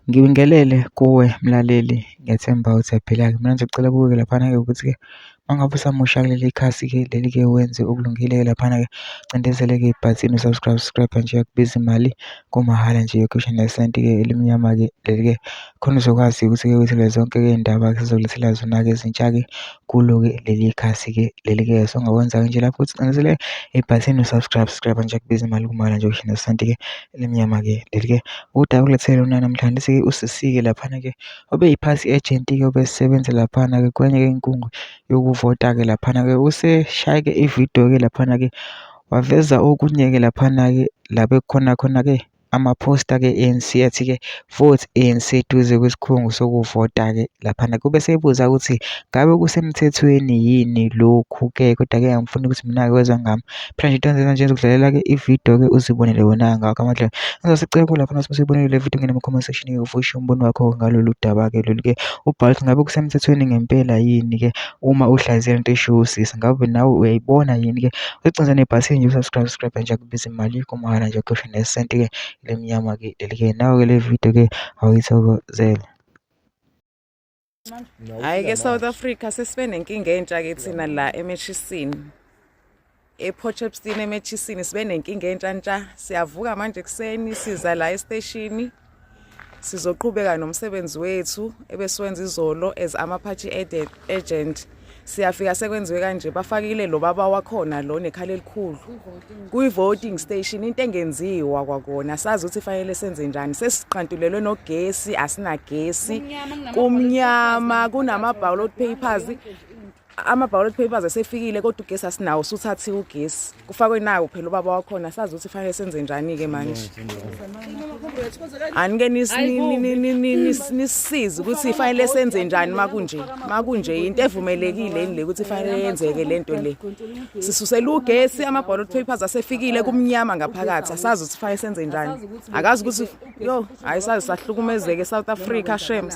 Ngibingelele kuwe mlaleli, ngiyethemba ukuthi uyaphila-ke. Mina nje ngicela kuwe-ke laphana-ke ukuthi-ke uma ngabe usamusha kuleli khasi-ke leli-ke wenze okulungile-ke laphana-ke, cindezele-ke ibhathini u-subscribe, subscribe nje akubizi imali kumahhala nje ukhishwa nesenti-ke elimnyama-ke leli-ke khona uzokwazi ukuthi-ke uthole zonke-ke iy'ndaba esizokulethela zona-ke ezintsha-ke kulo-ke leli khasi-ke leli-ke. So ongakwenza-ke nje lapho ukuthi ucindezele ibhathini u-subscribe, subscribe nje akubizi imali kumahhala nje ukhishwa nesenti-ke elimnyama-ke leli-ke. Udaba okulethele lona namhlanje lithi-ke usisi-ke laphana-ke obeyi-party agent-ke obesebenza laphana-ke kwenye-ke inkundla yokuvota-ke laphana-ke useshaye-ke ividiyo-ke laphana-ke waveza okunye-ke laphana-ke la bekukhona khona-ke amaphosta-ke e-A_N_C athi-ke vote A_N_C eduze kwesikhungo sokuvota-ke laphana. Kube sebuza ukuthi ngabe kusemthethweni yini lokhu-ke kodwa-ke angifuni ukuthi mina-ke wezwa ngami. Phela nje into engenza nje ngizokudlalela-ke ividiyo-ke uzibonele wena ngawakho amadlebe. Ngizosicela kulapho uma usuyibonile le vidiyo ungene kuma-comment section-ke ufike ushiye umbono wakho ngalolu daba-ke lolu-ke. Ubhale ukuthi ngabe kusemthethweni ngempela yini-ke uma uhlaziya lento eshiwo usisi, ngabe nawe uyayibona yini-ke? Ucinze nebhathini nje u-subscribe, subscribe nje akubizi imali kumahhala nje ukhishwe nesenti-ke elimnyama-ke leli-ke. Nawe-ke le vidiyo-ke awuyithokozele. Hhayi-ke South Africa sesibe nenkinga entsha-ke thina la eMethisini. EPort Shepstone eMethisini sibe nenkinga entsha ntsha. Siyavuka manje ekuseni siza la esiteshini sizoqhubeka nomsebenzi wethu ebesiwenza izolo as ama-party agent. Siyafika sekwenziwe kanje bafakile lo baba wakhona lo nekhala elikhulu kwi-voting station into engenziwa kwakona sazi ukuthi fanele senze njani sesiqantulelwe nogesi asinagesi kumnyama kunama-ballot papers ama-ballot papers esefikile kodwa ugesi asinawo suthathiwe ugesi kufakwe nawo phela ubaba wakhona sazi ukuthi fanele senze njani-ke manje anike nisisize ukuthi fanele senze njani makunje makunje into evumelekile yini le ukuthi fanele yenzeke lento le sisusela ugesi ama-ballot papers asefikile kumnyama ngaphakathi asazi ukuthi fanele senze njani akazi ukuthi yo hayi sazi sahlukumezeke e-South Africa shem.